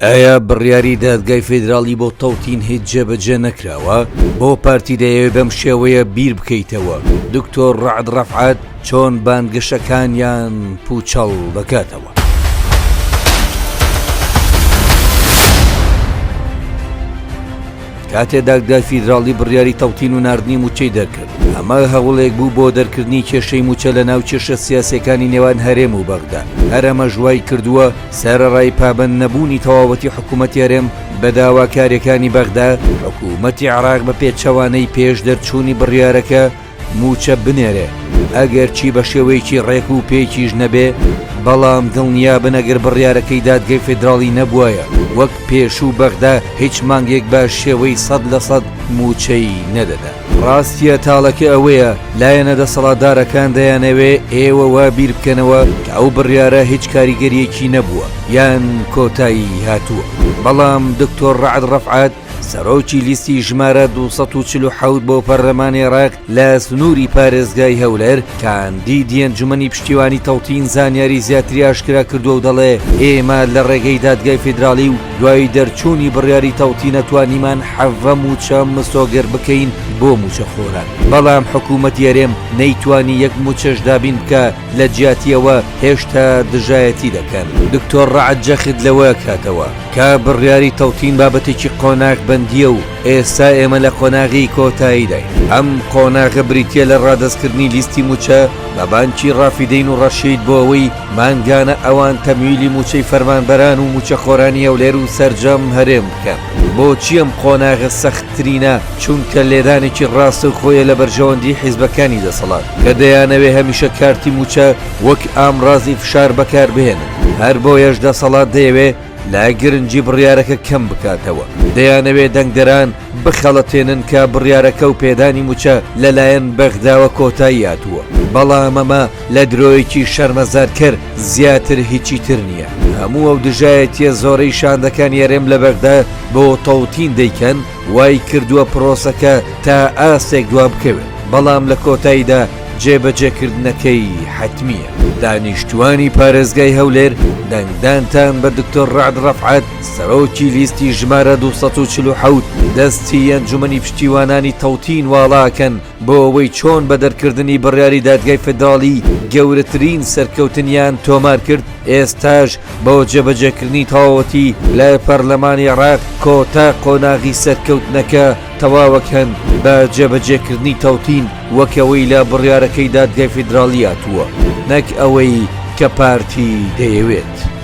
ئایا بڕیاری دادگای فیدراڵی بۆ تەوتین هیچ جێبەجێ نەکراوە؟ بۆ پارتی دەیەوێ بەم شێوەیە بیر بکەیتەوە؟ دکتۆر ڕەعد ڕەفعەت چۆن بانگەشەکانیان پوچەڵ دەکاتەوە؟ کاتێ دادگای فیدراڵی بڕیاری تەوتین و ناردنی مووچەی دەرکرد، ئەمە هەوڵێک بوو بۆ دەرکردنی کێشەی مووچە لە ناو کێشە سیاسییەکانی نێوان هەرێم و بەغدا، هەر ئەمەش وای کردووە سەرەڕای پابەند نەبوونی تەواوەتی حکوومەتی هەرێم بە داواکارییەکانی بەغدا، حکوومەتی عێراق بە پێچەوانەی پێش دەرچوونی بڕیارەکە مووچە بنێرێ، ئەگەرچی بە شێوەیەکی ڕێک و پێکیش نەبێ، بەڵام دڵنیابن ئەگەر بڕیارەکەی دادگەی فیدراڵی نەبوایە، وەک پێشوو بەغدا هیچ مانگێک بە شێوەی 100% مووچەی نەدەدا. ڕاستییە تاڵەکە ئەوەیە لایەنە دەسەڵاتدارەکان دەیانەوێ ئێوە وا بیر بکەنەوە کە ئەو بڕیارە هیچ کاریگەرییەکی نەبووە یان کۆتایی هاتووە، بەڵام دکتۆر ڕەعد ڕەفعەت، سەرۆکی لیستی ژمارە 247 بۆ پەرلەمانی عێراق لە سنووری پارێزگای هەولێر، کاندیدی ئەنجومەنی پشتیوانی تەوتین زانیاری زیاتری ئاشکرا کردووە و دەڵێ ئێمە لە ڕێگەی دادگای فیدراڵی و دوای دەرچوونی بڕیاری تەوتینە توانیمان حەڤە مووچە مسۆگەر بکەین بۆ مووچەخۆران، بەڵام حکوومەتی هەرێم نەیتوانی یەک مووچەش دابین بکا، لە جیاتی ئەوە هێشتا دژایەتی دەکەن. دکتۆر ڕەعد جەخت لەوە کاتەوە کە بڕیاری تەوتین بابەتێکی قۆناغبەندییە و ئێستا ئێمە لە قۆناغی کۆتاییداین، ئەم قۆناغە بریتییە لە ڕادەستکردنی لیستی مووچە بە بانکی ڕافیدەین و ڕەشید بۆ ئەوەی مانگانە ئەوان تەمویلی مووچەی فەرمانبەران و مووچەخۆرانی هەولێر و سەرجەم هەرێم بکەن. بۆچی ئەم قۆناغە سەختترینە؟ چونکە لێدانێکی ڕاستەوخۆیە لە بەرژەوەندی حیزبەکانی دەسەڵات کە دەیانەوێ هەمیشە کارتی مووچە وەک ئامڕازی فشار بەکاربهێنن، هەر بۆیەش دەسەڵات دەیەوێ لە گرنگی بڕیارەکە کەم بکاتەوە، دەیانەوێ دەنگدەران بخەڵەتێنن کە بڕیارەکە و پێدانی مووچە لەلایەن بەغداوە کۆتایی هاتووە، بەڵام ئەمە لە درۆیەکی شەرمەزارکەر زیاتر هیچی تر نییە. هەموو ئەو دژایەتییە زۆرەی شاندەکانی هەرێم لە بەغدا بۆ تەوتین دەیکەن، وای کردووە پرۆسەکە تا ئاستێک دوابکەوێت، بەڵام لە کۆتاییدا جێبەجێکردنەکەی حەتمییە. دانیشتووانی پارێزگای هەولێر دەنگدانتان بە دکتۆر ڕەعد ڕەفعەت، سەرۆکی لیستی ژمارە 247 دەستی ئەنجومەنی پشتیوانانی تەوتین واڵاکەن بۆ ئەوەی چۆن بە دەرکردنی بڕیاری دادگای فیدراڵی گەورەترین سەرکەوتنیان تۆمار کرد، ئێستاش بۆ جێبەجێکردنی تەواوەتی لە پەرلەمانی عێراق کۆتا قۆناغی سەرکەوتنەکە تەواوەکەن بە جێبەجێکردنی تەوتین وەک ئەوەی لە بڕیارەکەی دادگای فیدراڵی هاتووە نەک ئەوەی کە پارتی دەیەوێت.